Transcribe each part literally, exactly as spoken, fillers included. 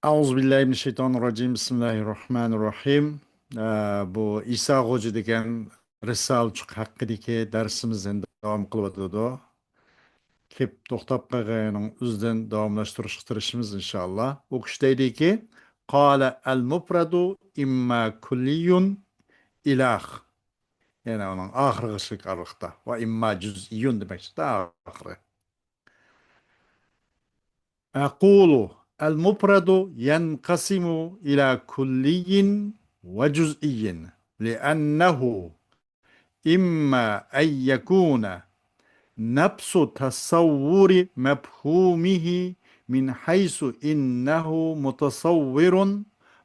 أعوذ بالله من الشيطان الرجيم. بسم الله الرحمن الرحيم. ئە، بۇ ئىسا خوجا دېگەن رىسالىچۇق ھەققىدىكى دەرسىمىز ئەمدى داۋام قىلىۋاتىدۇ. كېلىپ توختاپ قالغىنىنىڭ ئۆزىدىن داۋاملاشتۇرۇشقا تىرىشىمىز، ئىنشائاللا. ئۇ كىشى دەيدىكى، قال المفرد إما كلي إلى آخر. يەنى ئۇنىڭ ئاخىرىغىچىلىك ئارىلىقتا. ۋە ئىمما جۈزئىيۇن دېمەكچىدە ئاخىرى. أقول المفرد ينقسم إلى كلي وجزئي، لأنه إما أن يكون نفس تصور مفهومه من حيث إنه متصور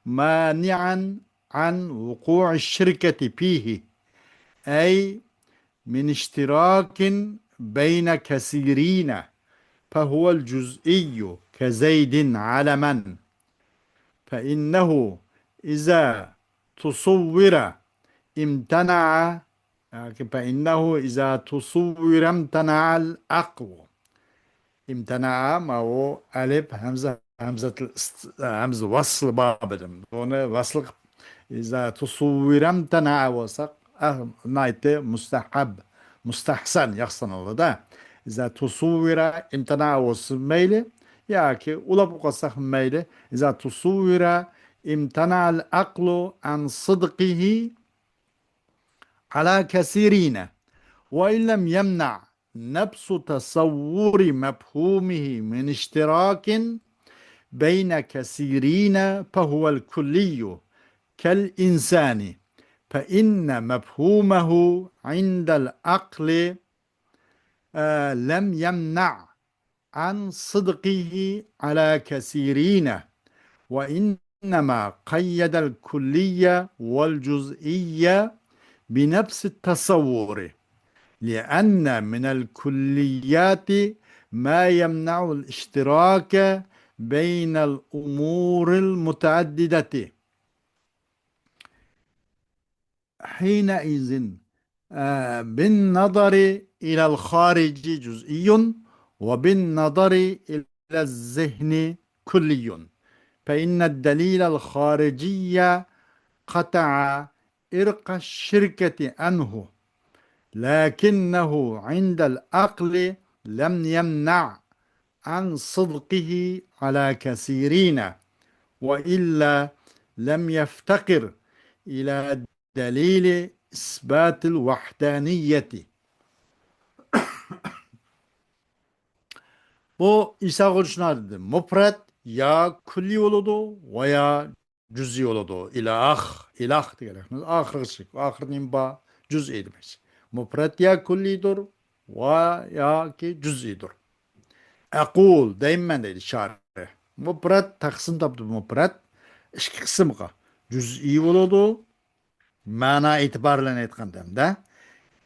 مانعا عن وقوع الشركة فيه، أي من اشتراك بين كثيرين، فهو الجزئي كزيد علما، فإنه إذا تصور امتنع، فإنه إذا تصور امتنع العقل. ئىمتەنەئە، ماۋۇ ئەلىپ، ھەمزە، ھەمزەتىل ئىست-، ھەمزە ۋەسلى بار بىلەن. بۇنى ۋەسلى قىلىپ، ئىزا تۇسۇۋۋىرەم تەنەئە بولساق، ئە، نايتى مۇستەھەب، مۇستەھسەن، ياخشى سانىلىدۇ-دە. ئىزا تۇسۇۋۋىرە ئىمتەنەئە بولسا مەيلى، ياكى ئۇلاپ ئوقۇساق مەيلى. ئىزا تۇسۇۋۋىرە ئىمتەنەئەل ئەقلۇ ئەن سىدقىھى ئەلا كەسىرىنە. وإن لم يمنع نفس تصور مفهومه من اشتراك بين كثيرين فهو الكلي كالإنسان، فإن مفهومه عند العقل، آه، لم يمنع عن صدقه على كثيرين، وإنما قيد الكلي والجزئي بنفس التصور، لأن من الكليات ما يمنع الاشتراك بين الأمور المتعددة. حينئذ، آه، بالنظر إلى الخارج جزئي، وبالنظر إلى الذهن كلي، فإن الدليل الخارجي قطع عرق الشركة عنه، لكنه عند العقل لم يمنع عن صدقه على كثيرين، وإلا لم يفتقر إلى دليل إثبات الوحدانية. بۇ ئىسا خوجا شۇنداق دېدى، مۇپرەت يا كۈللىي بولىدۇ، ۋە يا جۈزئىي بولىدۇ. ئىلاھ، ئىلاھ دېگەن ئاخىرغىچە، ئاخىرى نېمە بار؟ جۈزئىي دېمەك. مۇپرەت يا كۈللىيدۇر، ۋە ياكى جۈزئىيدۇر. ئەقۇل، دەيمەن دەيدۇ شارىھ. مۇپرەت تەقسىم تاپتى، مۇپرەت ئىككى قىسىمغا. جۈزئىي بولىدۇ، مەنا ئېتىبارى بىلەن ئېيتقاندا،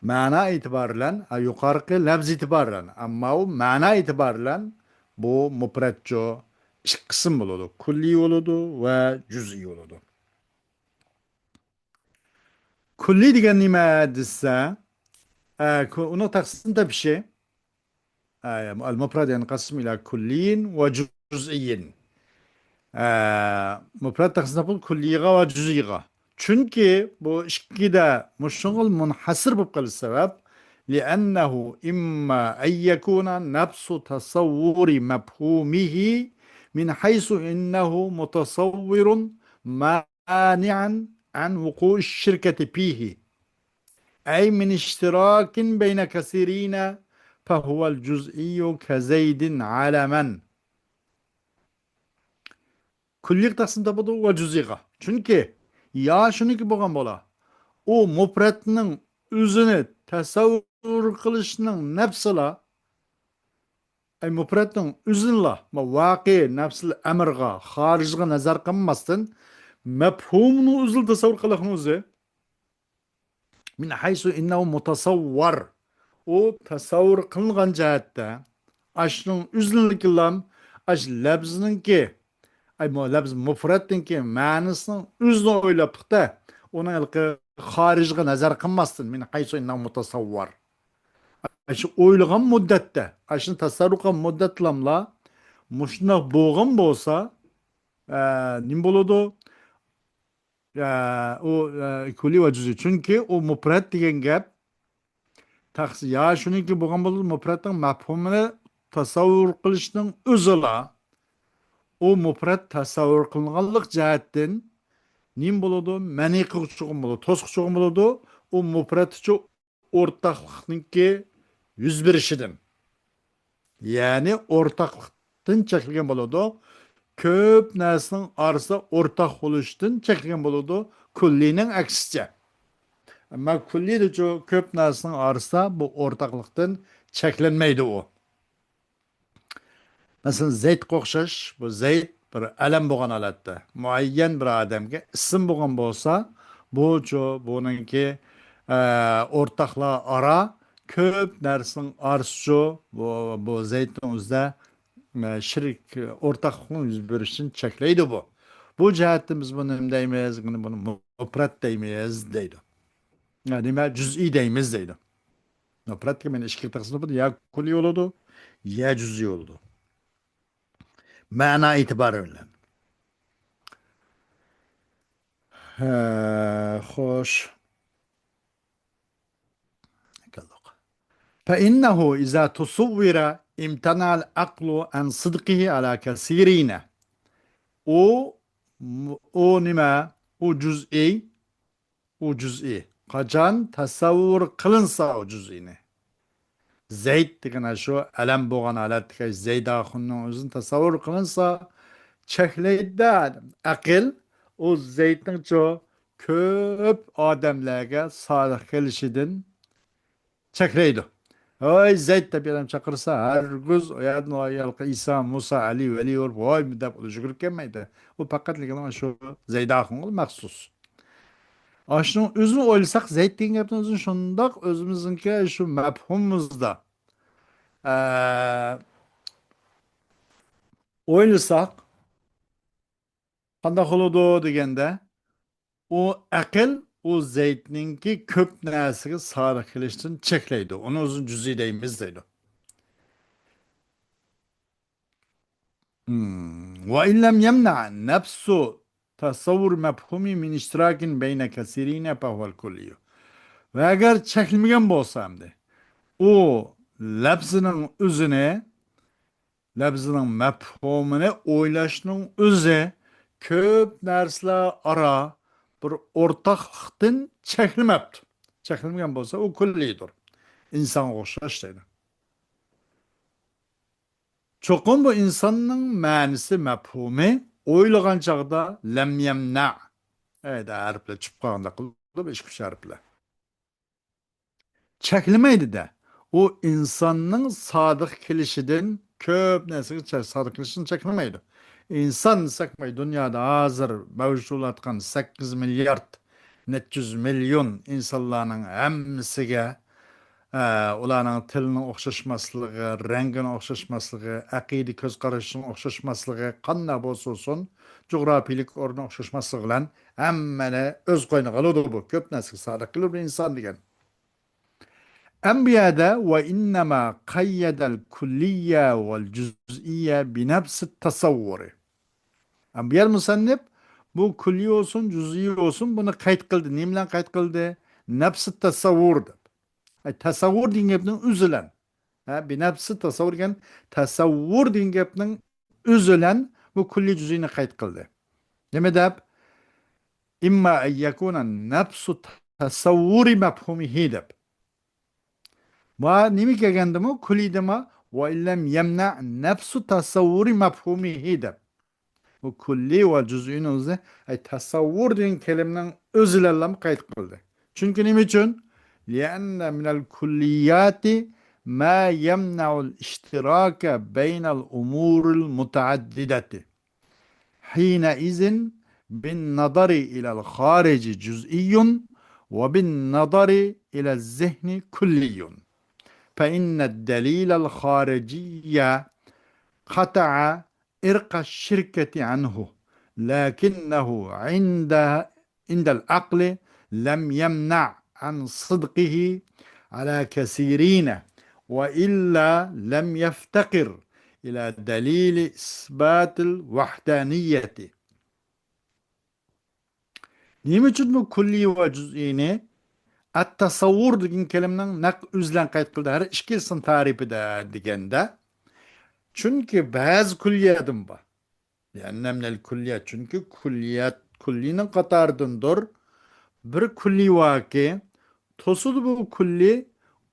مەنا ئېتىبارى بىلەن، ھە، يۇقارقى لەپز ئېتىبارى بىلەن. ئەمما ئۇ مەنا ئېتىبارى بىلەن بۇ مۇپرەتچۇ ئىككى قىسىم بولىدۇ. كۈللىي بولىدۇ ۋە جۈزئىي بولىدۇ. كۈللىي دېگەن نېمە دېسە، ئە، كۇ-، ئۇنىڭ تەقسىم تېپىشى، ئە، المفرد ينقسم إلى كلي وجزئي. ئە، مۇپرەت تەقسىم تاپىدۇ كۈللىيغا ۋە جۈزئىيغا. چۈنكى بۇ ئىككىدە مۇشۇنىڭغا مۇنھەسىر بولۇپ قېلىش سەۋەب، لأنه إما أن يكون نفس تصور مفهومه من حيث إنه متصور ما مانعا عن وقوع الشركة فيه، أي من اشتراك بين كثيرين، فهو الجزئي كزيد علما. كۈللىيغا تەقسىم تاپىدۇ ۋە جۈزئىيغا. چۈنكى يا شۇنىڭكى بولغان بولا، ئۇ مۇپرەتنىڭ ئۆزىنى تەسەۋۋۇر قىلىشنىڭ نەپسىلا، ئەي، مۇپرەتنىڭ ئۆزىنىلا، ما، ۋاقىئ نەپسىل ئەمرغا، خارىجغا نەزەر قىلماستىن، مەپھۇمنىڭ ئۆزىلا تەسەۋۋۇر قىلىقنىڭ ئۆزى. من حيث إنه متصور. ئۇ تەسەۋۋۇر قىلىنغان جەھەتتە، ئاشۇنىڭ ئۆزىنىڭكىلا، ئاش لەپزىنىڭكى، ئەي، مۇ-، لەپز مۇپرەتنىڭكى مەنىسىنىڭ ئۆزىنى ئويلاپلىقتا، ئۇنىڭ ھېلىقى خارىجغا نەزەر قىلماستىن، من حيث إنه متصور. ئاشۇ ئويلىغان مۇددەتتە، ئاشۇنى تەسەۋۋۇر قىلغان مۇددەتلاملا مۇشۇنداق بولغان بولسا، ئە، نېمە بولىدۇ؟ ئە، ئۇ، ئە، كۇللىي ۋە جۈزئىي. چۈنكى ئۇ مۇپرەت دېگەن گەپ تەخس-، يا شۇنىڭكى بولغان بولىدۇ، مۇپرەتنىڭ مەپھۇمىنى تەسەۋۋۇر قىلىشنىڭ ئۆزىلا ئۇ مۇپرەت تەسەۋۋۇر قىلىنغانلىق جەھەتتىن نېمە بولىدۇ؟ مەنئى قىلغۇچىغا بولىدۇ، توسقۇچىغا بولىدۇ. ئۇ مۇپرەتچۇ ئورتاقلىقنىڭكى يۈز بېرىشىدىن، يەنى ئورتاقلىقتىن چەكلىگەن بولىدۇ. كۆپ نەرسىنىڭ ئارىسىدا ئورتاق بولۇشتىن چەكلىگەن بولىدۇ، كۇللىنىڭ ئەكسىچە. ئەمما كۇللىدىچۇ كۆپ نەرسىنىڭ ئارىسىدا بۇ ئورتاقلىقتىن چەكلەنمەيدۇ ئۇ. مەسىلەن، زەيتقا ئوخشاش، بۇ زەيت بىر ئەلەم بولغان ھالەتتە، مۇئەييەن بىر ئادەمگە ئىسىم بولغان بولسا، بۇچۇ، بۇنىڭكى، ئە، ئورتاقلار ئارا كۆپ نەرسىنىڭ ئارىسىچۇ، بۇ، بۇ زەيتنىڭ ئۆزىدە، ئە، شېرىك، ئورتاقلىقنىڭ يۈز بېرىشىنى چەكلەيدۇ بۇ. بۇ جەھەتتىن بىز بۇنى نېمە دەيمىز؟ بۇنى، بۇنى مۇپرەت دەيمىز دەيدۇ. يا نېمە؟ جۈزئىي دەيمىز دەيدۇ. مۇپرەت دېگەن مەن ئىككىگە تەقسىم قىلىپ، يا كۇللىي بولىدۇ، يا جۈزئىي بولىدۇ. مەنا ئېتىبارى بىلەن. ھە، خوش. فإنه إذا تصور امتنع العقل عن صدقه على كثيرين. ئۇ، ئۇ نېمە؟ ئۇ جۈزئىي، ئۇ جۈزئىي. قاچان تەسەۋۋۇر قىلىنسا ئۇ جۈزئىينى. زەيت دېگەن شۇ ئەلەم بولغان ھالەتتىكى زەيداخۇننىڭ ئۆزىنى تەسەۋۋۇر قىلىنسا، چەكلەيدۇ ئەقىل ئۇ زەيتنىڭچۇ كۆپ ئادەملەرگە سادىق كېلىشىدىن چەكلەيدۇ. ھەي، زەيت دەپ ئادەم چاقىرسا، ھەرگىز ئۇ يەردىن ئايالقى ئىسا، مۇسا، ئەلى، ۋەلى بولۇپ، ۋاي دەپ يۈگۈرۈپ كەلمەيدۇ. ئۇ پەقەتلىكىلا شۇ زەيداخۇنغا مەخسۇس. ئاشۇنىڭ ئۆزىنى ئويلىساق، زەيت دېگەن گەپنىڭ ئۆزىنى شۇنداق ئۆزىمىزنىڭكى شۇ مەپھۇمىمىزدا، ئە، ئويلىساق، قانداق بولىدۇ دېگەندە، ئۇ ئەقىل، ئۇ زەيتنىڭكى كۆپ نەرسىگە سادىق كېلىشتىن چەكلەيدۇ. ئۇنى ئۆزىنى جۈزئىي دەيمىز دەيدۇ. مم. وإن لم يمنع نفس تصور مفهومه من اشتراك بين كثيرين فهو الكلي. ۋە ئەگەر چەكلىمىگەن بولسا ئەمدى، ئۇ لەپزىنىڭ ئۆزىنى، لەپزىنىڭ مەپھۇمىنى ئويلاشنىڭ ئۆزى كۆپ نەرسىلەر ئارا بىر ئورتاقلىقتىن چەكلىمەپتۇ. چەكلىمىگەن بولسا، ئۇ كۇللىيدۇر. ئىنسانغا ئوخشاش دەيدۇ. چوقۇم بۇ ئىنساننىڭ مەنىسى، مەپھۇمى ئويلىغان چاغدا لەم يەمنە. ئەيدە ھەرپلەر چۈشۈپ قالغاندەك قىلىدۇ، بۇ ئىككى ئۈچ ھەرپلەر. چەكلىمەيدۇ-دە. ئۇ ئىنساننىڭ سادىق كېلىشىدىن، كۆپ نەرسىگە چە-، سادىق كېلىشىدىن چەكلىمەيدۇ. ئىنسان دېسەك، دۇنيادا ھازىر مەۋجۇت بولۇۋاتقان سەككىز مىليارد نەچچە يۈز مىليون ئىنسانلارنىڭ ھەممىسىگە، ئە، ئۇلارنىڭ تىلىنىڭ ئوخشاشماسلىقى، رەڭگىنىڭ ئوخشاشماسلىقى، ئەقىدە كۆز قارىشىنىڭ ئوخشاشماسلىقى، قانداق بولسا بولسۇن، جۇغراپىيىلىك ئورنى ئوخشاشماسلىقى بىلەن ھەممىنى ئۆز قوينىغا ئالىدۇ بۇ. كۆپ نەرسىگە سادىق كېلىدۇ ئىنسان دېگەن. ئەمما بۇ يەردە، وإنما قيد الكلي والجزئي بنفس التصور. ئەمما بۇ يەر مۇسەننىپ بۇ كۈللىي بولسۇن، جۈزئىي بولسۇن، بۇنى قەيت قىلدى. نېمە بىلەن قەيت قىلدى؟ نەفسى تەسەۋۋۇر دەپ. ئەي، تەسەۋۋۇر دېگەن گەپنىڭ ئۆزى بىلەن. ھە، بىنەپسى تەسەۋۋۇر دېگەن، تەسەۋۋۇر دېگەن گەپنىڭ ئۆزى بىلەن بۇ كۈللىي جۈزئىينى قەيت قىلدى. نېمە دەپ؟ إما أن يكون نفس تصور مفهومه دەپ. ما نېمە كەلگەندىمۇ، كۈللىيدىمۇ، وإن لم يمنع نفس تصور مفهومه دەپ. بۇ كۈللىي ۋە جۈزئىينىڭ ئۆزى، ئەي، تەسەۋۋۇر دېگەن كەلىمىنىڭ ئۆزى بىلەنلا قەيت قىلدى. چۈنكى نېمە ئۈچۈن؟ لأن من الكليات ما يمنع الاشتراك بين الأمور المتعددة. حينئذ بالنظر إلى الخارج جزئي وبالنظر إلى الذهن كلي. فإن الدليل الخارجي قطع عرق الشركة عنه، لكنه عند، عند العقل لم يمنع عن صدقه على كثيرين، وإلا لم يفتقر إلى دليل إثبات الوحدانية. نېمە ئۈچۈن بۇ كۈللىي ۋە جۈزئىينى ئەت-تەسەۋۋۇر دېگەن كەلىمىنىڭ نەق ئۆزلەرنى قەيت قىلدى، ھەر ئىككىلىسىنىڭ تەرىپىدە دېگەندە، چۈنكى بەزى كۈللىيەتىم بار. لأن من الكلية، چۈنكى كۈللىيەت، كۈللىينىڭ قاتارىدىندۇر. بىر كۈللىي باركى، توسىدۇ بۇ كۈللىي،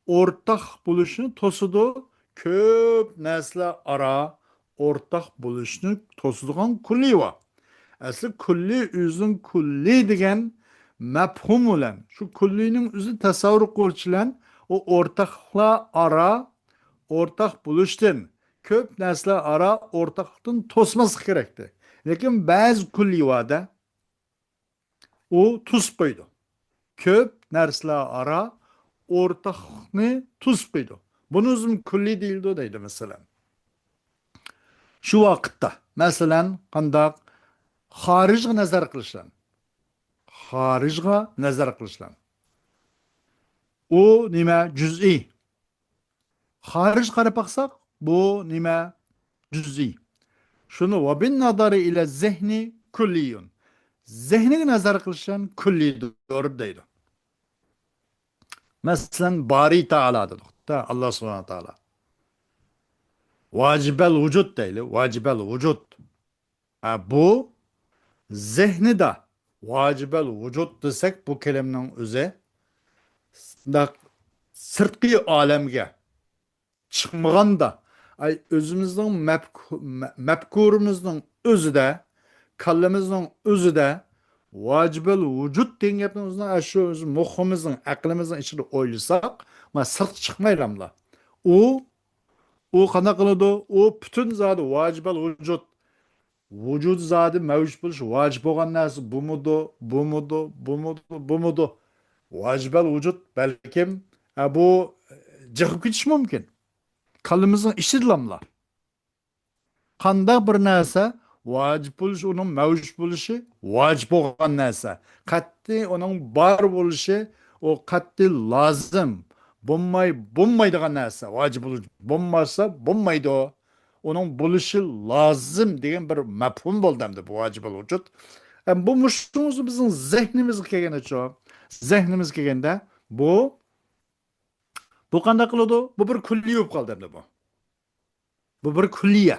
ئورتاق بولۇشنى توسىدۇ، كۆپ نەرسىلەر ئارا ئورتاق بولۇشنى توسىدىغان كۈللىي بار. ئەسلى كۈللىي ئۆزىنىڭ كۈللىي دېگەن مەپھۇم بىلەن، شۇ كۈللىينىڭ ئۆزى تەسەۋۋۇر قىلغۇچى بىلەن ئۇ ئورتاقلار ئارا ئورتاق بولۇشتىن، كۆپ نەرسىلەر ئارا ئورتاقلىقتىن توسماسلىق كېرەكتى. لېكىن بەزى كۈللىي بار-دە، ئۇ توسۇپ قويىدۇ. كۆپ نەرسىلەر ئارا ئورتاقلىقنى توسۇپ قويىدۇ. بۇنى ئۆزىمۇ كۈللىي دېيىلىدۇ دەيدۇ، مەسىلەن. شۇ ۋاقىتتا، مەسىلەن، قانداق؟ خارىجغا نەزەر قىلىشلان. خارىجغا نەزەر قىلىشلان. ئۇ نېمە؟ جۈزئىي. خارىجغا قاراپ باقساق، بۇ نېمە؟ جۈزئىي. شۇنى وبالنظر إلى الذهن كلي. زېھنىگە نەزەر قىلىشلان كۈللىيدۇر دەيدۇ. مەسىلەن، بارى تائالا دېدۇق. تا-، ئاللا سۇبھانە تائالا. ۋاجىبەل ۋۇجۇد دەيلى، ۋاجىبەل ۋۇجۇد. ھە، بۇ زېھنىدا ۋاجىبەل ۋۇجۇد دېسەك، بۇ كەلىمىنىڭ ئۆزى شۇنداق سىرتقى ئالەمگە چىقمىغاندا، ئاي، ئۆزىمىزنىڭ مەپكۇ-، مە-، مەپكۇرىمىزنىڭ ئۆزىدە، كاللىمىزنىڭ ئۆزىدە ۋاجىبەل ۋۇجۇد دېگەن گەپنىڭ ئۆزىنى، ئاشۇ ئۆز مۇخىمىزنىڭ، ئەقلىمىزنىڭ ئىچىدە ئويلىساق، مانا سىرتقا چىقمايلاملا. ئۇ، ئۇ قانداق قىلىدۇ؟ ئۇ پۈتۈن زادى ۋاجىبەل ۋۇجۇد، ۋۇجۇد زادى مەۋجۇت بولۇش ۋاجىپ بولغان نەرسە بۇمىدۇ، بۇمىدۇ، بۇمىدۇ، بۇمىدۇ؟ ۋاجىبەل ۋۇجۇد بەلكىم، ئە، بۇ جىقىپ كېتىشى مۇمكىن. كاللىمىزنىڭ ئىچىدىلاملا. قانداق بىر نەرسە ۋاجىپ بولۇشى، ئۇنىڭ مەۋجۇت بولۇشى ۋاجىپ بولغان نەرسە. قەتئىي ئۇنىڭ بار بولۇشى، ئۇ قەتئىي لازىم. بولماي، بولمايدىغان نەرسە. ۋاجىپ بولۇش، بولماسا بولمايدۇ. ئۇنىڭ بولۇشى لازىم دېگەن بىر مەپھۇم بولدى ئەمدى بۇ ۋاجىبەل ۋۇجۇد. ئەم، بۇ مۇشۇ بىزنىڭ زېھنىمىزگە كەلگەنچۇ؟ زېھنىمىزگە كەلگەندە بۇ، بۇ قانداق قىلىدۇ؟ بۇ بىر كۈللىيە بولۇپ قالدى ئەمدى بۇ. بۇ بىر كۈللىيە.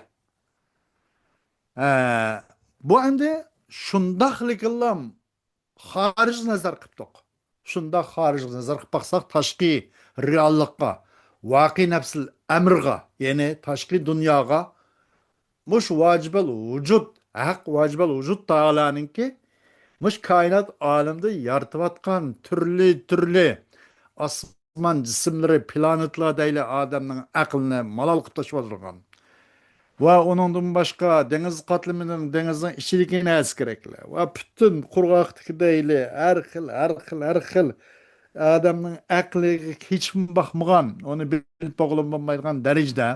ئە، بۇ ئەمدى شۇنداقلىكىنلا خارىجغا نەزەر قىپتۇق. شۇنداق خارىجغا نەزەر قىپ باقساق، تاشقى رېئاللىققا، ۋاقىئ نەپسىل ئەمرىغا، يەنى تاشقى دۇنياغا مۇشۇ ۋاجىبەل ۋۇجۇد، ھەق ۋاجىبەل ۋۇجۇد تائالانىڭكى مۇشۇ كائىنات ئالىمىدا يارىتىۋاتقان تۈرلى تۈرلى ئاسمان جىسىملىرى، پلانېتلار دەيلى، ئادەمنىڭ ئەقلىنى مالال قىلىپ تاشلىۋاتىدىغان ۋە ئۇنىڭدىن باشقا دېڭىز قاتلىمىنىڭ، دېڭىزنىڭ ئىچىدىكى نەرسە كېرەكلىك ۋە پۈتۈن قۇرغاقتىكى دەيلى، ھەر خىل، ھەر خىل، ھەر خىل ئادەمنىڭ ئەقلىگە ھېچكىم باقمىغان، ئۇنى بىلىپ بولغىلى بولمايدىغان دەرىجىدە،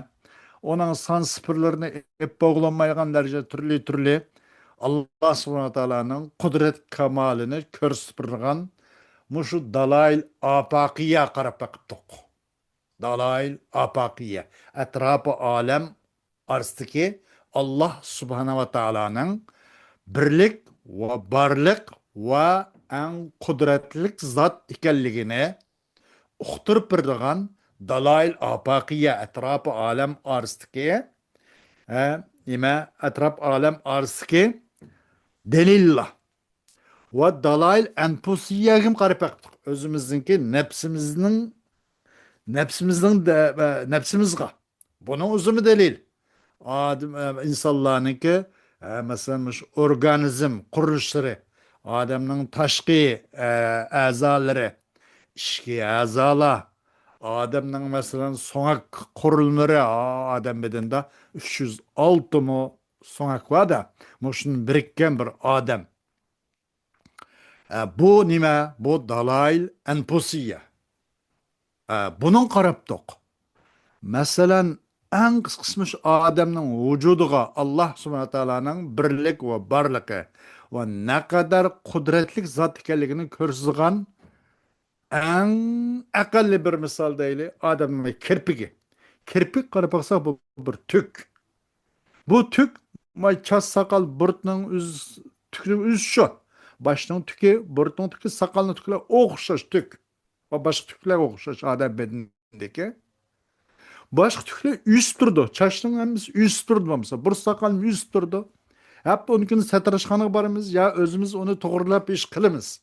ئۇنىڭ سان سىپىرلىرىنى ئېلىپ بولغىلى بولمايدىغان دەرىجىدە تۈرلى تۈرلى ئاللا سۇبھانەھۇ ۋە تائالانىڭ قۇدرەت كامالىنى كۆرسىتىپ بېرىدىغان مۇشۇ دالايىل ئاپاقىيە قاراپ بېقىپتۇق. دالايىل ئاپاقىيە، ئەتراپى ئالەم ئارىسىدىكى ئاللا سۇبھانەھۇ ۋە تائالانىڭ بىرلىك ۋە بارلىق ۋە ئەڭ قۇدرەتلىك زات ئىكەنلىكىنى ئۇقتۇرۇپ بېرىدىغان دالايىل ئاپاقىيە، ئەتراپى ئالەم ئارىسىدىكى، ھە، نېمە، ئەتراپ ئالەم ئارىسىدىكى دەلىللار ۋە دالايىل ئەنپۇسىيەگىمۇ قاراپ بېقىپتۇق. ئۆزىمىزنىڭكى نەپسىمىزنىڭ، نەپسىمىزنىڭ دە-، نەپسىمىزغا. بۇنىڭ ئۆزىمۇ دەلىل. ئادەم، ئە، ئىنسانلارنىڭكى، ئە، مەسىلەن، مۇشۇ ئورگانىزم قۇرۇلۇشلىرى، ئادەمنىڭ تاشقى، ئە، ئەزالىرى، ئىچكى ئەزالار، ئادەمنىڭ، مەسىلەن، سۆڭەك قۇرۇلمىلىرى، ئا-، ئادەم بەدىنىدە ئۈچ يۈز ئالتە مو سۆڭەك بار-دە، مۇشۇنى بىرىككەن بىر ئادەم. ئە، بۇ نېمە؟ بۇ دالايىل ئەنپۇسىيە. ئە، بۇنىڭ قاراپتۇق. مەسىلەن، ئەڭ قىسقىسى مۇشۇ ئادەمنىڭ ۋۇجۇدىغا ئاللا سۇبھانەھۇ ۋە تائالانىڭ بىرلىك ۋە بارلىقى ۋە نەقەدەر قۇدرەتلىك زات ئىكەنلىكىنى كۆرسىتىدىغان ئەڭ ئەقەللىي بىر مىسال دەيلى، ئادەمنىڭ كىرپىكى. كىرپىك قاراپ باقساق، بۇ بىر تۈك. بۇ تۈك، ماي چاچ ساقال بۇرۇتنىڭ ئۆز، تۈكنىڭ ئۆزى شۇ. باشنىڭ تۈكى، بۇرۇتنىڭ تۈكى، ساقالنىڭ تۈكلىرى ئوخشاش تۈك. ۋە باشقا تۈكلەرگە ئوخشاش ئادەم بەدىنىدىكى. باشقا تۈكلەر ئۆسۈپ تۇرىدۇ. چاچنىڭ ھەممىسى ئۆسۈپ تۇرىدۇ بولمىسا. بۇرۇت ساقالمۇ ئۆسۈپ تۇرىدۇ. ھەپتە ئون كۈنى سەتراشخانىغا بارىمىز، يا ئۆزىمىز ئۇنى توغرىلاپ ئىش قىلىمىز.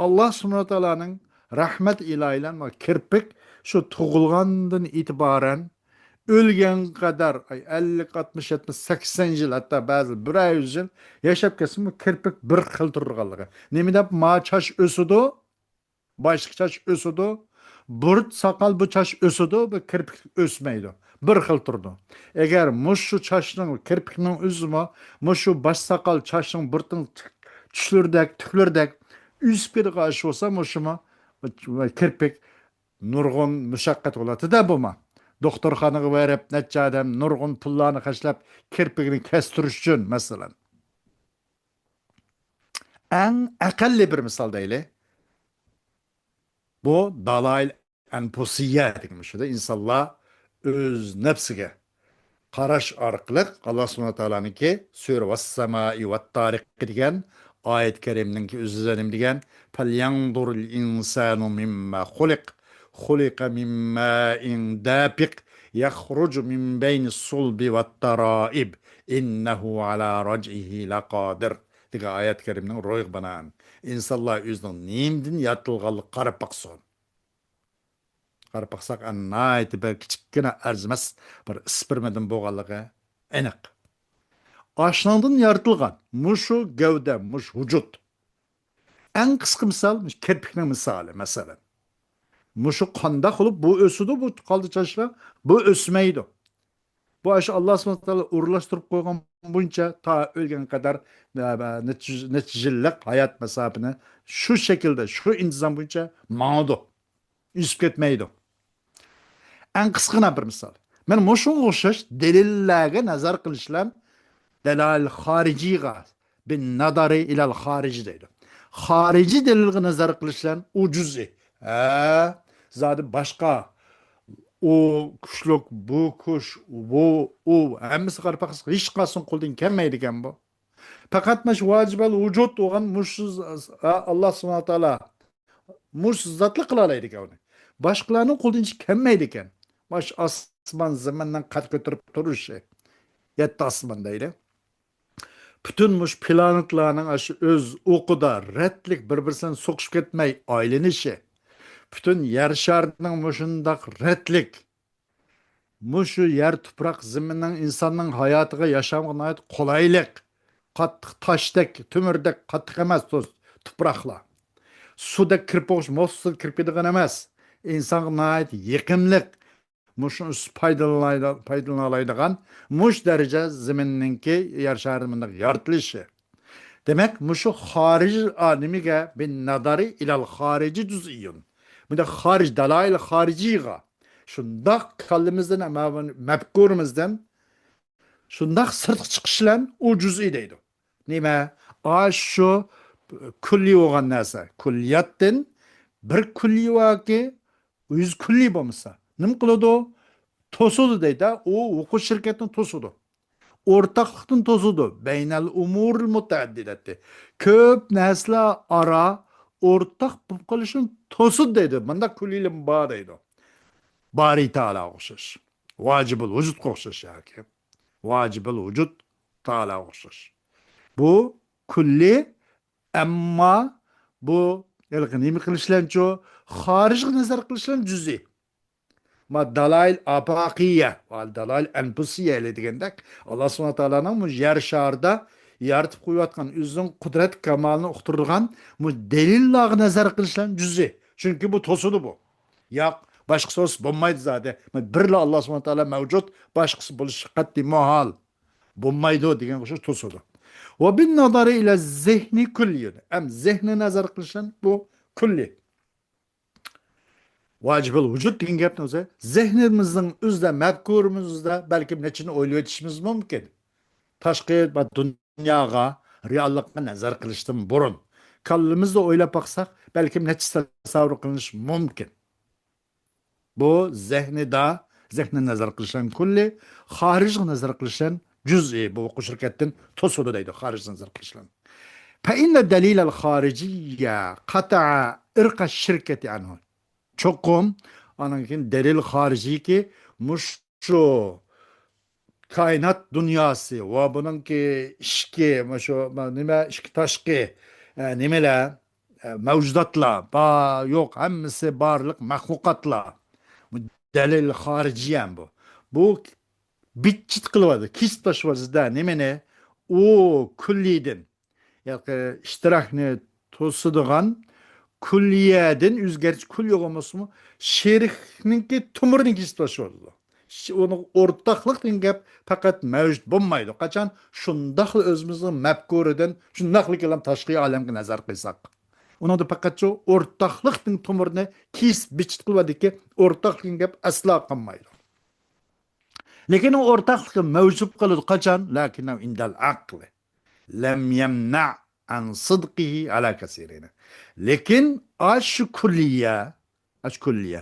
ئاللا سۇبھانەھۇ ۋە تائالانىڭ رەھمەت ئىلاھىلەن ۋە كىرپىك شۇ تۇغۇلغاندىن ئېتىبارەن ئۆلگەنگە قەدەر، ئاي، ئەللىك، ئاتمىش، يەتمىش، سەكسەن يىل، ھەتتا بەزى بىرەر يۈز يىل ياشاپ كەتسىمۇ، كىرپىك بىر خىل تۇرىدىغانلىقى. نېمە دەپ ما چاچ ئۆسىدۇ، باشقا چاچ ئۆسىدۇ، بۇرۇت ساقال بۇ چاچ ئۆسىدۇ، بۇ كىرپىك ئۆسمەيدۇ. بىر خىل تۇرىدۇ. ئەگەر مۇشۇ چاچنىڭ، كىرپىكنىڭ ئۆزىمۇ مۇشۇ باش ساقال، چاچنىڭ، بۇرۇتنىڭ چۈشلىرىدەك، تۈكلىرىدەك ئۆسۈپ كېتىدىغان ئىش بولسا، مۇشۇمۇ كىرپىك نۇرغۇن مۇشەققەت بولاتتى-دە بۇمۇ. دوختۇرخانىغا بېرىپ، نەچچە ئادەم نۇرغۇن پۇللارنى خەجلەپ، كىرپىكىنى كەستۈرۈش ئۈچۈن، مەسىلەن. ئەڭ ئەقەللىي بىر مىسال دەيلى. بۇ دالايىل ئەنپۇسىيە دېگەن مۇشۇدا ئىنسانلار ئۆز نەپسىگە قاراش ئارقىلىق، ئاللا سۇبھانەھۇ ۋە تائالانىڭكى سۈرە ۋەسسامائى ۋەتتارىق دېگەن ئايەت كەرىمنىڭكى ئۆزىدە نېمە دېگەن؟ فەليەنزۇرىل ئىنسانۇ مىمما خۇلىق، خۇلىقە مىن مائىن دافىق، يەخرۇجۇ مىن بەينىس سۇلبى ۋەتتارائىب، ئىننەھۇ ئەلا رەجئىھى لەقادىر دېگەن ئايەت كەرىمنىڭ روھىغا بىنائەن، ئىنسانلار ئۆزىنىڭ نېمىدىن يارىتىلغانلىقىغا قاراپ باقسۇن. قاراپ باقساق، ئەنە ناھايىتى بىر كىچىككىنە ئەرزىمەس بىر ئىسپېرمىدىن بولغانلىقى ئېنىق. ئاشۇنىڭدىن يارىتىلغان مۇشۇ گەۋدە، مۇشۇ ۋۇجۇد. ئەڭ قىسقا مىسال، مۇشۇ كىرپىكنىڭ مىسالى، مەسىلەن. مۇشۇ قانداق بولۇپ بۇ ئۆسىدۇ، بۇ قالدى چاچلار؟ بۇ ئۆسمەيدۇ. بۇ ئاشۇ ئاللا سۇبھانەھۇ ۋە تائالا ئورۇنلاشتۇرۇپ قويغان بويىچە تا ئۆلگەنگە قەدەر، ئە، نەچچە، نەچچە يىللىق ھايات مەساپىنى شۇ شەكىلدە، شۇ ئىنتىزام بويىچە ماڭىدۇ. ئۆسۈپ كەتمەيدۇ. ئەڭ قىسقىنا بىر مىسال. مەن مۇشۇنىڭغا ئوخشاش دەلىللەرگە نەزەر قىلىش بىلەن دەلائىل خارىجىيغا، بىن نەزەرى ئىلەل خارىجى دەيدۇ. خارىجىي دەلىلگە نەزەر قىلىش بىلەن ئۇ جۈزئىي. ھە، زادى باشقا ئۇ كۈچلۈك، بۇ كۈچ، بۇ، ئۇ، ھەممىسى قاراپ باقساق، ھېچقايسىنىڭ قولىدىن كەلمەيدىكەن بۇ. پەقەت مانا شۇ ۋاجىبەل ۋۇجۇد بولغان مۇشۇ ز-، ز-، ئاللا سۇبھانەھۇ ۋە تائالا مۇشۇ زاتلا قىلالايدىكەن ئۇنى. باشقىلارنىڭ قولىدىن ھېچ كەلمەيدىكەن. مانا شۇ ئاسمان زېمىننىڭ قەد كۆتۈرۈپ تۇرۇشى. يەتتە ئاسمان دەيلى. پۈتۈن مۇشۇ پلانېتلارنىڭ ئاشۇ ئۆز ئوقىدا رەتلىك بىر-بىرسى بىلەن سوقۇشۇپ كەتمەي ئايلىنىشى. پۈتۈن يەر شارىنىڭ مۇشۇنداق رەتلىك مۇشۇ يەر، تۇپراق، زېمىننىڭ، ئىنساننىڭ ھاياتىغا، ياشامغا ناھايىتى قولايلىق. قاتتىق تاشتەك، تۆمۈردەك قاتتىق ئەمەس، دوست، تۇپراقلار. سۇدەك كىرىپ بولۇش، موسسىز كىرىپ كېتىدىغان ئەمەس. ئىنسانغا ناھايىتى يېقىملىق. مۇشۇنىڭ ئۈستىدە پايدىلىنالايدىغان مۇشۇ دەرىجە زېمىننىڭكى، يەر شارى مۇنداق يارىتىلىشى. دېمەك، مۇشۇ خارىج، ئا، نېمىگە؟ بىن نەزەرى ئىلەل خارىجى جۈزئىيۇن. بۇنداق خارىج، دەلائىل خارىجىيغا. شۇنداق كاللىمىزدىن، مەپكۇرىمىزدىن شۇنداق سىرتقا چىقىش بىلەن ئۇ جۈزئىي دەيدۇ. نېمە؟ ئاشۇ كۈللىي بولغان نەرسە. كۈللىياتتىن بىر كۈللىي باركى، يۈز كۈللىي بولمىسا، نېمە قىلىدۇ؟ توسىدۇ دەيدۇ. ئۇ ھوقۇق شىركەتنى توسىدۇ. ئورتاقلىقتىن توسىدۇ. بەينەل ئۇمۇرىل مۇتەئەددىدەتتى. كۆپ نەرسىلەر ئارا ئورتاق بولۇپ قېلىشىنى توسىدۇ دەيدۇ. مۇنداق كۈللىيلىرى بار دەيدۇ. بارى تائالاغا ئوخشاش. ۋاجىبۇل ۋۇجۇدقا ئوخشاش ياكى. ۋاجىبۇل ۋۇجۇد تائالاغا ئوخشاش. بۇ كۈللىي، ئەمما بۇ ھېلىقى نېمە قىلىش بىلەنچۇ؟ خارىجغا نەزەر قىلىش بىلەن جۈزئىي. ما دالايىل ئاپاقىيە، دالايىل ئەنپۇسىيە دېگەندەك، ئاللا سۇبھانەھۇ ۋە تائالانىڭ بۇ يەر شارىدا يارىتىپ قويۇۋاتقان ئۆزىنىڭ قۇدرەت كامالىنى ئۇقتۇرىدىغان بۇ دەلىللارغا نەزەر قىلىش بىلەن جۈزئىي. چۈنكى بۇ توسىدۇ بۇ. ياق، باشقىسى بولسا بولمايدۇ زادى. بىرلا ئاللا سۇبھانەھۇ ۋە تائالا مەۋجۇت، باشقىسى بولۇشى قەتئىي مۇھال. بولمايدۇ دېگەنگە ئوخشاش توسىدۇ. ۋە بىن نەزەرى ئىلە زېھنى كۈللىيۇن. ئەم زېھنى نەزەر قىلىش بىلەن بۇ كۈللىي. ۋاجىبۇل ۋۇجۇد دېگەن گەپنىڭ ئۆزى، زېھنىمىزنىڭ ئۆزىدە، مەپكۇرىمىز ئۆزىدە بەلكىم نەچچىنى ئويلىۋېتىشىمىز مۇمكىن. تاشقى ۋە دۇنياغا، رېئاللىققا نەزەر قىلىشتىن بۇرۇن، كاللىمىزدا ئويلاپ باقساق، بەلكىم نەچچە تەسەۋۋۇر قىلىنىشى مۇمكىن. بۇ زېھنىدا زېھنىنى نەزەر قىلىشلارنى كۈللى، خارىجغا نەزەر قىلىشلارنى جۈزئىي، بۇ ۋۇقۇ شىركەتتىن توسىدۇ دەيدۇ، خارىجغا نەزەر قىلىشلارنى. فإن دليل الخارجية قطع عرق الشركة عنه. چوقۇم، ئانىڭ كېيىن دەلىل خارىجىيكى مۇشۇ كائىنات دۇنياسى ۋە بۇنىڭكى ئىچكى، مۇشۇ نېمە، ئىچكى تاشقى، ئە، نېمىلەر، ئە، مەۋجۇداتلار، بار، يوق، ھەممىسى بارلىق مەخلۇقاتلار. بۇ دەلىل خارىجىيەن بۇ. بۇ بىتچىت قىلىۋاتىدۇ، كېسىپ تاشلىۋاتىدۇ نېمىنى؟ ئۇ كۈللىدىن، ياكى ئىشتىراكنى توسىدىغان كۈللىيەدىن، ئۆزگەرتىش كۈللىيە بولمىسىمۇ، شېرىكنىڭكى تومۇرىنى كېسىپ تاشلىۋاتىدۇ. ش-، ئۇنىڭ ئورتاقلىق دېگەن گەپ پەقەت مەۋجۇت بولمايدۇ. قاچان شۇنداقلا ئۆزىمىزنىڭ مەپكۇرىدىن، شۇنداقلا كېلەم تاشقى ئالەمگە نەزەر قىلساق. ئۇنىڭدا پەقەت شۇ ئورتاقلىقنىڭ تومۇرىنى كېسىپ بىتچىت قىلىۋاتىدۇكى، ئورتاقلىق دېگەن گەپ ئەسلا قالمايدۇ. لېكىن ئۇ ئورتاقلىقى مەۋجۇت قىلىدۇ قاچان؟ لكنه عند العقل لم يمنع عن صدقه على كثيرين. لېكىن ئاشۇ كۈللىيە، ئاشۇ كۈللىيە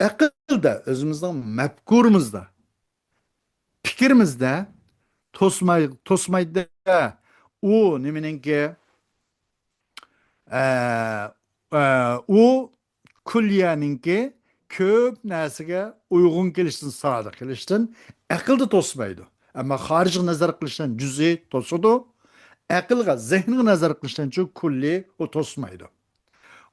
ئەقىلدە، ئۆزىمىزنىڭ مەپكۇرىمىزدا، پىكرىمىزدە توسماي، توسمايدۇ. ئۇ نېمىنىڭكى، ئە، ئە، ئۇ كۈللىيەنىڭكى كۆپ نەرسىگە ئۇيغۇن كېلىشتىن، سادىق كېلىشتىن ئەقىلدە توسمايدۇ. ئەمما خارىجغا نەزەر قىلىشتىن جۈزئىي توسىدۇ. ئەقىلگە، زېھنىگە نەزەر قىلىشتىنچۇ كۈللىي ئۇ توسمايدۇ.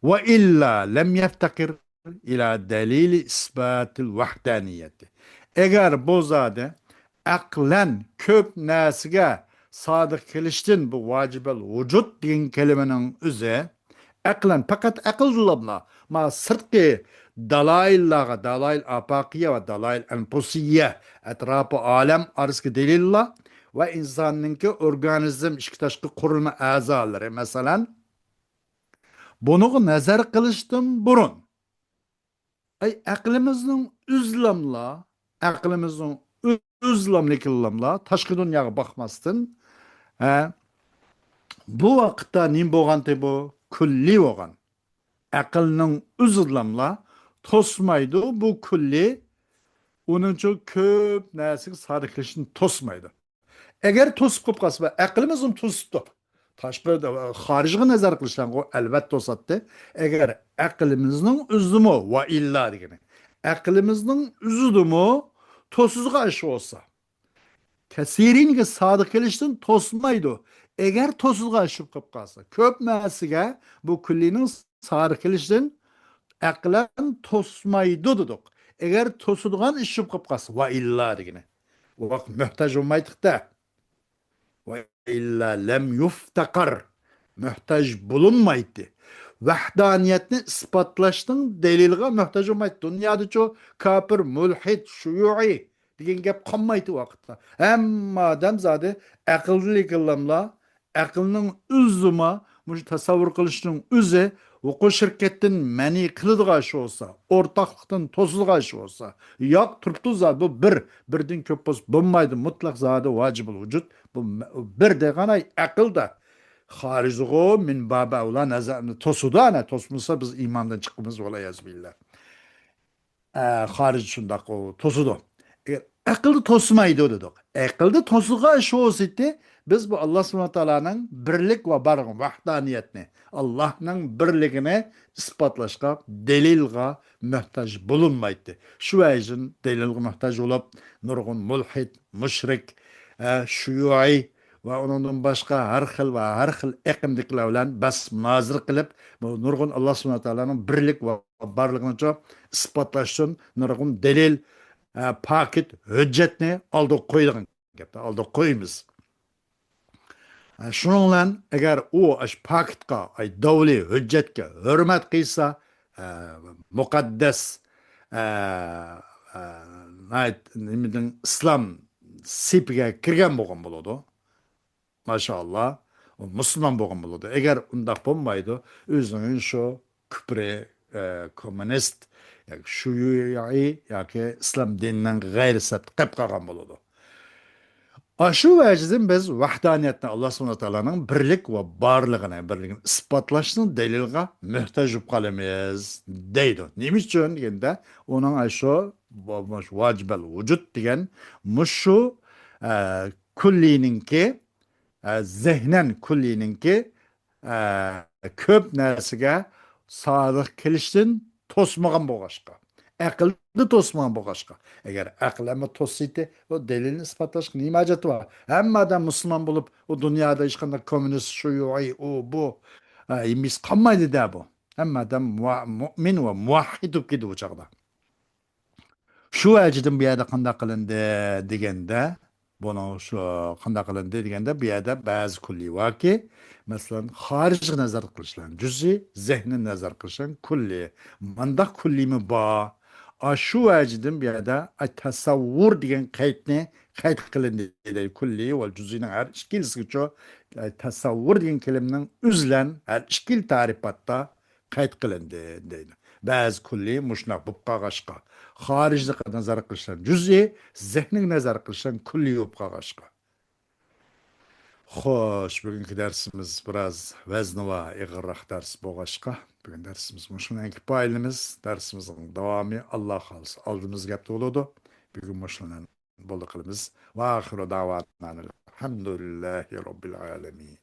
وإلا لم يفتقر إلى دليل إثبات الوحدانية. ئەگەر بۇ زادى ئەقلەن كۆپ نەرسىگە سادىق كېلىشتىن، بۇ ۋاجىبەل ۋۇجۇد دېگەن كەلىمىنىڭ ئۆزى ئەقلەن، پەقەت ئەقىلدىنلا، ما سىرتقى دالايىللارغا، دالايىل ئاپاقىيە ۋە دالايىل ئەنپۇسىيە، ئەتراپى ئالەم ئارىسىدىكى دەلىللار ۋە ئىنساننىڭكى ئورگانىزم، ئىچكى تاشقى قۇرۇلما ئەزالىرى، مەسىلەن، بۇنىڭغا نەزەر قىلىشتىن بۇرۇن، ئەي، ئەقلىمىزنىڭ ئۆزلەملا، ئەقلىمىزنىڭ ئۆزلەملىكىنلەملا، تاشقى دۇنياغا باقماستىن، ھە، بۇ ۋاقىتتا نېمە بولغانتى بۇ؟ كۈللى بولغان. ئەقىلنىڭ ئۆزىلەملا توسمايدۇ، بۇ كۈللى ئۇنىڭچۇ كۆپ نەرسىگە سادىقلىشىشنى توسمايدۇ. ئەگەر توسۇپ قېلىپ قالسا، ئەقلىمىزمۇ توسۇپتۇ. تاشقى، خارىجغا نەزەر قىلىشلارغۇ ئەلۋەتتە توساتتى. ئەگەر ئەقلىمىزنىڭ ئۆزىمۇ، ۋە ئىللا دېگىنى، ئەقلىمىزنىڭ ئۆزىدىمۇ توسىدىغان ئىش بولسا، كەسىرىنگە سادىق كېلىشتىن توسمايدۇ. ئەگەر توسىدىغان ئىش بولۇپ قالسا، كۆپ نەرسىگە بۇ كۈللىنىڭ سادىق كېلىشتىن ئەقلەن توسمايدۇ دېدۇق. ئەگەر توسىدىغان ئىش بولۇپ قالسا، ۋە ئىللا دېگىنى. ۋاق مۆھتاج بولمايتتى. ۋە ئىللا لەم يۇفتەقەر. مۆھتاج بولۇنمايتتى. ۋەھدانىيەتنى ئىسپاتلاشنىڭ دەلىلىگە مۆھتاج بولمايتتى. دۇنيادىچۇ كاپىر، مۇلھىد، شۇيۇئى دېگەن گەپ قالمايتتى ۋاقىتتا. ھەممە ئادەم زادى ئەقىلدىلىكىنلاملا، ئەقىلنىڭ ئۆزىما مۇشۇ تەسەۋۋۇر قىلىشنىڭ ئۆزى ۋۇقۇ شىركەتتىن مەنئى قىلىدىغان ئىش بولسا، ئورتاقلىقتىن توسىدىغان ئىش بولسا، ياق، تۇرۇپتۇ زادى بۇ بىر، بىردىن كۆپ بولسا بولمايدۇ، مۇتلەق زادى ۋاجىبۇل ۋۇجۇد، بۇ مە-، بىر دېگەن ئەي ئەقىلدە. خارىجغۇ مىن بابى ئەۋلا نەزەرنى توسىدۇ، ئەنە، توسمىسا بىز ئىماندىن چىقىمىز، ۋەلئىيازۇ بىللا. ئە، خارىج شۇنداق، ئۇ توسىدۇ. ئەگەر ئەقىلدە توسمايدۇ دېدۇق. ئەقىلدە توسىدىغان ئىش بولسىتى، بىز بۇ ئاللا سۇبھانەھۇ ۋە تائالانىڭ بىرلىك ۋە بارلىقى، ۋەھدانىيەتنى، ئاللانىڭ بىرلىكىنى ئىسپاتلاشقا دەلىلغا مۆھتاج بولۇنمايتتى. شۇ ۋەجىدىن دەلىلغا مۆھتاج بولۇپ، نۇرغۇن مۇلھىد، مۇشرىك، ئە، شۇيۇئى ۋە ئۇنىڭدىن باشقا ھەر خىل ۋە ھەر خىل ئېقىمدىكىلەر بىلەن بەس مۇنازىرە قىلىپ، بۇ نۇرغۇن ئاللا سۇبھانەھۇ ۋە تائالانىڭ بىرلىك ۋە بارلىقىنىچۇ ئىسپاتلاش ئۈچۈن نۇرغۇن دەلىل، ئە، پاكىت، ھۆججەتنى ئالدىغا قويىدىغان گەپنى ئالدىغا قويىمىز. ئە، شۇنىڭ بىلەن ئەگەر ئۇ ئاشۇ پاكىتقا، ئاي، داۋلى ھۆججەتكە ھۆرمەت قىلسا، ئە، مۇقەددەس، ئە، ئە، ناھايىتى نېمىدىن ئىسلام سېپىگە كىرگەن بولغان بولىدۇ. ماشائاللا، ئۇ مۇسۇلمان بولغان بولىدۇ. ئەگەر ئۇنداق بولمايدۇ، ئۆزىنىڭ شۇ كۇپرى، ئە، كوممۇنىست ياكى شۇيۇئى ياكى ئىسلام دىنىنىڭ غەيرىي سەپتە قېلىپ قالغان بولىدۇ. ئاشۇ ۋەجىدىن بىز ۋەھدانىيەتنى، ئاللا سۇبھانەھۇ ۋە تائالانىڭ بىرلىك ۋە بارلىقىنى، بىرلىكىنى ئىسپاتلاشنىڭ دەلىلىگە مۆھتاج بولۇپ قالىمىز دەيدۇ. نېمە ئۈچۈن دېگەندە، ئۇنىڭ ئاشۇ بۇ مۇشۇ ۋاجىبەل ۋۇجۇد دېگەن مۇشۇ، ئە، كۈللىنىڭكى، ئە، زېھنەن كۈللىنىڭكى، ئە، كۆپ نەرسىگە سادىق كېلىشتىن توسمىغان بولغاچقا، ئەقىلنى توسمىغان بولغاچقا، ئەگەر ئەقىل ھەممە توسسىتى، ئۇ دەلىلنى ئىسپاتلاشقا نېمە ھاجەت بار؟ ھەممە ئادەم مۇسۇلمان بولۇپ، ئۇ دۇنيادا ھېچقانداق كوممۇنىست، شيۇئىي، ئۇ، بۇ، ئە، ھېچ قالمايدۇ دە بۇ. ھەممە ئادەم مۇ-، مۇئمىن ۋە مۇۋەھھىد بولۇپ كېتىدۇ ئۇ چاغدا. شۇ ۋەجىدىن بۇ يەردە قانداق قىلىندى دېگەندە، بۇنىڭ شۇ قانداق قىلىندى دېگەندە، بۇ يەردە بەزى كۈللىي باركى، مەسىلەن، خارىجغا نەزەر قىلىشلار جۈزئىي، زېھنىي نەزەر قىلىشلار كۈللىي. مانداق كۈللىيمۇ بار؟ ئاشۇ ۋەجىدىن بۇ يەردە تەسەۋۋۇر دېگەن قەيتنى قەيت قىلىندى دەيدۇ. كۈللىي ۋە جۈزئىينىڭ ھەر ئىككىلىسىگىچۇ، تەسەۋۋۇر دېگەن كېلىمىنىڭ ئۆزلەن ھەر ئىككىلا تەرىپاتتا قەيت قىلىندى دەيدۇ. بەزى كۈللىي مۇشۇنداق بولۇپ قالغاچقا، خارىجلىققا نەزەر قىلىشلار جۈزئىي، زېھنىگە نەزەر قىلىشلار كۈللىي بولۇپ قالغاچقا. خوش، بۈگۈنكى دەرسىمىز بىراز ۋەزنى بار، ئېغىرراق دەرس بولغاچقا، بۈگۈن دەرسىمىز مۇشۇ بىلەن كۇپايىلىمىز. دەرسىمىزنىڭ داۋامى، ئاللا خالىسا، ئالدىمىزدا گەپتە بولىدۇ. بۈگۈن مۇشۇ بىلەن بولدى قىلىمىز. ۋە ئاخىرۇ دەۋانا ئەلھەمدۇلىللاھى رەببىل ئالەمىن.